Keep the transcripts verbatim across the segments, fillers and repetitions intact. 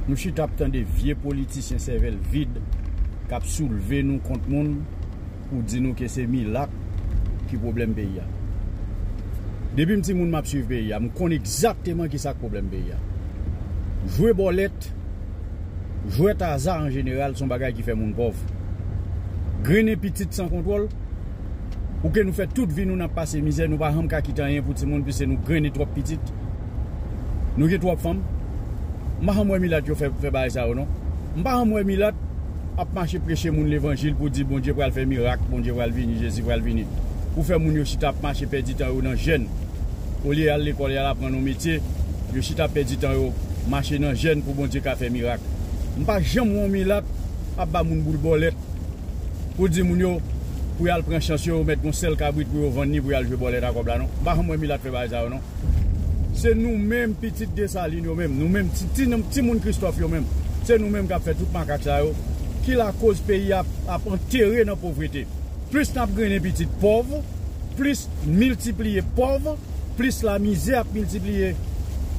Nou chita ap tande vye politisyen sèvèl vid k ap soulve nou kont moun pou di nou ke se milat ki pwoblèm peyi a. Depi m timoun m ap swiv peyi a, m konn egzakteman kisa k pwoblèm peyi a. Jwe bòlèt, jwèt aza an jeneral, se yon bagay ki fè moun pòv. Grennen pitit san kontwòl, ou ke nou fè tout vi nou n ap pase mizè, nou pa janm ka kite anyen pou timoun, piske nou grennen twòp pitit. Nou gen twòp fanm. M pa janm wè milat yo fè, fè bagay sa yo, non. M pa janm wè milat ap mache preche moun levanjil pou di Bondye pral fè mirak, Bondye pral vini, Jezi pral vini. Pou fè moun yo chita ap mache pèdi tan yo nan jèn. Olye y al lekòl, y al aprann yon metye, yo chita ap pèdi tan yo, mache nan jèn pou Bondye ka fè mirak. M pa janm wè yon milat ap ba moun boul bòlèt pou di moun yo, pou y al pran chans yo, yo mèt gon sèl kabrit pou yo vann li, pou y al jwe bòlèt a kòb la, non. M pa janm wè milat fè bagay sa yo, non. Se nou menm, pitit Desalin yo menm, nou menm, ti, ti, timoun Kristòf yo menm, se nou menm k ap fè tout makak sa yo, ki lakoz peyi a ap, ap antere nan povrete. Plis n ap grennen pitit pòv, plis miltipliye pòv, plis lamizè ap miltipliye.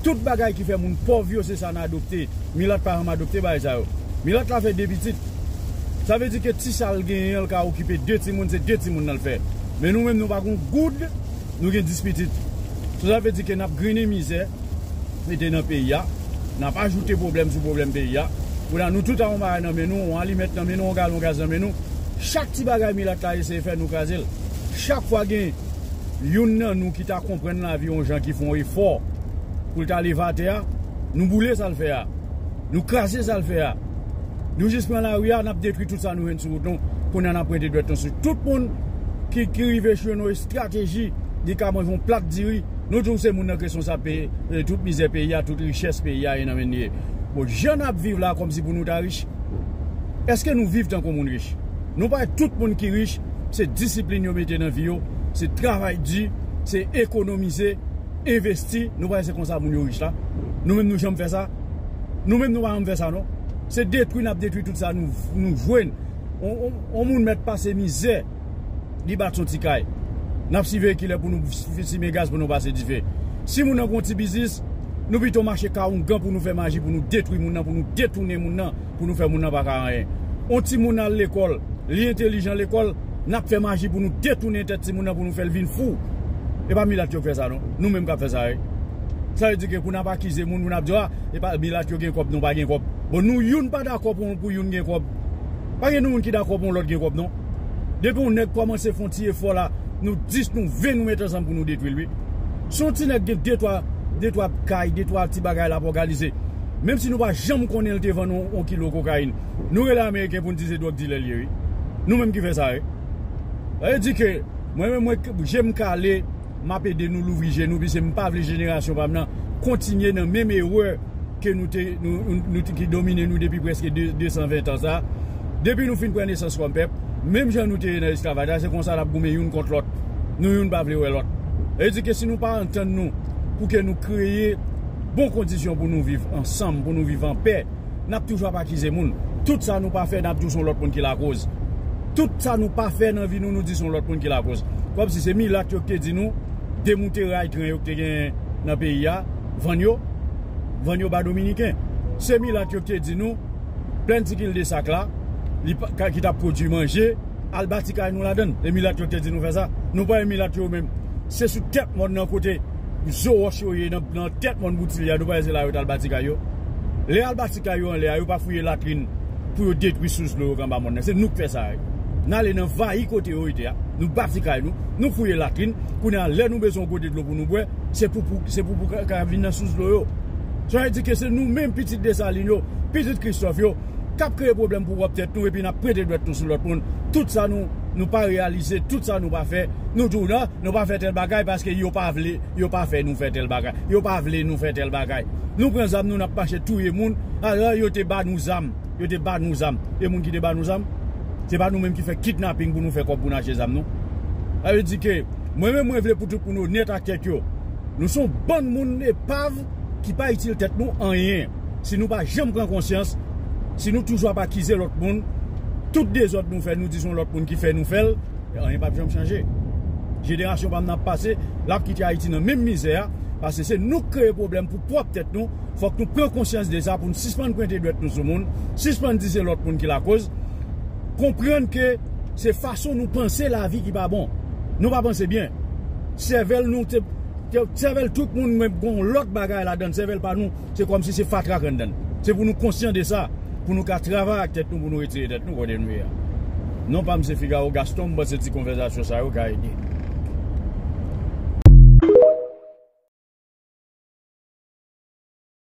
Tout bagay ki fè moun pòv yo, se sa n adopte. Milat pa janm adopte bagay sa yo. Milat la fè de pitit. Sa vle di ke ti sa l genyen an, l ka okipe de timoun, se de timoun nan l fè. Men nou menm, nou pa gon goud, nou gen dis pitit. So, sa vle di ke n ap grennen mizè mete nan peyi a. N ap ajoute pwoblèm sou pwoblèm peyi a. Kounye a, nou tout a yon bagay nan men nou, yon alimèt nan men nou, yon galon gaz nan men nou. Chak ti bagay milat la eseye fè, nou kraze l. Chak fwa gen youn nan nou ki ta konprann lavi yon jan, ki fè yon efò pou l ta leve atè a, nou boule sa l fè a. Nou kraze sa l fè a. Nou jis pran lari a, n ap detwi tout sa nou jwenn sou wout nou. Kounye a, n ap pwente dwèt nou sou tout moun ki, ki rive jwenn yon estrateji, li ka manje yon plat diri. Nou di w se moun nan k responsab peyi, e, tout mizè peyi a, tout richès peyi a, e nan men l ye. Bon, jan n ap viv la, kòmsi pou nou ta rich. Èske nou viv tankou moun rich? Nou pa wè tout moun ki rich, se disiplin yo mete nan vi yo, se travay di, se ekonomize, envesti. Nou pa wè se konsa moun yo rich la? Nou menm nou janm fè sa? Nou menm nou pa janm fè sa, non. Se detwi n ap detwi tout sa nou, nou jwenn. On, on, on moun mèt pase mizè, li bat son ti kay. N ap siveye kilè pou nou f-, simen gaz pou nou pase dife. Si moun nan gon ti biznis, nou pito mache ka oungan pou nou fè maji, pou nou detwi moun nan, pou nou detounen moun nan, pou nou fè moun nan pa ka anyen. On timoun al lekòl, li entelijan lekòl, n ap fè maji pou nou detounen tèt timoun nan, pou nou fè l vin fou. E pa milat yo k fè sa, non. Nou menm k ap fè sa, wi. Sa vle di ke pou n ap akize moun, pou n ap di, a, e pa milat yo gen kòb, nou pa gen kòb. Bon, nou youn pa dakò pou, pou youn gen kòb. Pa gen nou moun ki dakò pou yon lòt gen kòb, non. Depi yon nèg kòmanse fè yon ti efò la, nou dis, nou ven, nou met ansanm pou nou detwi l, wi. Si yon ti nèg gen de twa, de twa kay, de twa ti bagay l ap òganize, menm si nou pa janm konnen l te vann yon, yon kilo kokayin, nou rele Ameriken pou n di se dwòg dilè l ye, wi. Nou menm ki fè sa, wi. Sa vle di ke mwen menm, mwen, je m kale, m ap ede nou louvri je nou, piske m pa vle jenerasyon pa m nan kontinye nan menm erè ke nou te, nou, nou te, ki domine nou depi prèske de, de san ven tan sa. Depi nou fin pran nesans kòm pèp, menm jan nou te ye nan esklavaj la, se konsa n ap goumen youn kont lòt. Nou youn pa vle wè lòt. Sa vle di ke si nou pa antann nou pou ke nou kreye bon kondisyon pou nou viv ansanm, pou nou viv anpè, n ap toujou ap akize moun. Tout sa nou pa fè, n ap di w se yon lòt moun ki lakoz. Tout sa nou pa fè nan vi nou, nou di se yon lòt moun ki lakoz. Kòmsi se milat yo ki te di nou demoute ray tren yo ki te gen nan peyi a, vann yo, vann yo ba Dominiken. Se milat yo ki te di nou, plèn Tikil de Sak la, li pa, ka, ki t ap pwodui manje, al bati kay nou ladan l. E milat yo ki te di nou fè sa. Nou pa wè milat yo menm. Se sou tèt mòn nan kote zo wòch yo ye, nan, nan tèt mòn Boutilye a, nou pa wè se la yo t al bati kay yo. Lè y al bati kay yo anlè a, yo pa fouye latrin pou yo detwi sous dlo yo k anba mòn nan. Se nou k fè sa, wi. N ale n anvayi kote yo rete a. Nou bati kay nou, nou fouye latrin. Kounye a, lè nou bezwen yon gode dlo pou nou bwè, se poupou, se poupou ka, ka vin nan sous dlo yo. Sa vle di ke se nou menm, pitit Desalin yo, pitit Kristòf yo, k ap kreye pwoblèm pou pwòp tèt nou, epi n ap pwente dwèt nou sou lòt moun. Tout sa nou, nou pa reyalize, tout sa nou pa fè, nou di w non, nou pa fè tèl bagay paske yo pa vle, yo pa fè nou fè tèl bagay. Yo pa vle nou fè tèl bagay. Nou pran zam nou, n ap mache touye moun. Alò, yo te ba nou zam. Yo te ba nou zam. E moun ki te ba nou zam, se pa nou menm ki fè kidnaping pou nou fè kòb pou n achte zam, non. Sa vle di ke mwen menm, mwen vle pou tout moun onèt ak tèt yo. Nou se yon bann moun epav ki pa itil tèt nou anyen. Si nou pa janm pran konsyans, si nou toujou ap akize lòt moun, tout dezòd nou fè, nou di se yon lòt moun ki fè nou fè l, anyen p ap janm chanje. Jenerasyon pa m nan ap pase, l ap kite Ayiti nan menm mizè a, Paske se nou k kreye pwoblèm pou pwòp tèt nou. Fòk nou pran konsyans de sa pou n sispann pwente dwèt nou sou moun, sispann di se lòt moun ki lakoz. Konprann ke se fason nou panse lavi ki pa bon. Nou pa panse byen. Sèvèl nou, te, te, sèvèl tout moun, men gon lòt bagay ladan sèvèl pa nou. Se kòmsi se fatra k anndan. Se pou nou konsyan de sa, pou nou ka travay ak tèt nou, pou nou retire tèt nou kote nou ye a. Non pa m se Figaro Gaston, m panse ti konvèsasyon sa yo ka ede.